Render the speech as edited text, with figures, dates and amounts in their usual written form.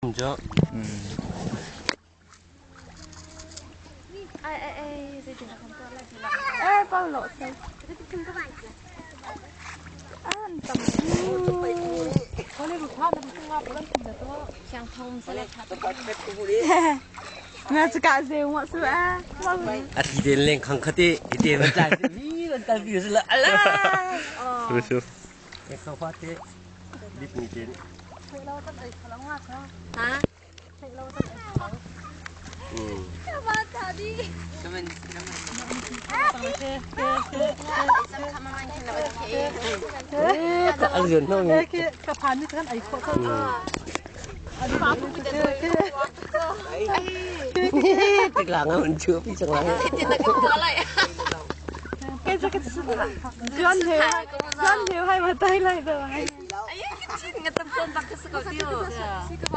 A thi den leng khang khate ite van tlai mi van kal pi la ala. E kho fa te lip ni ten.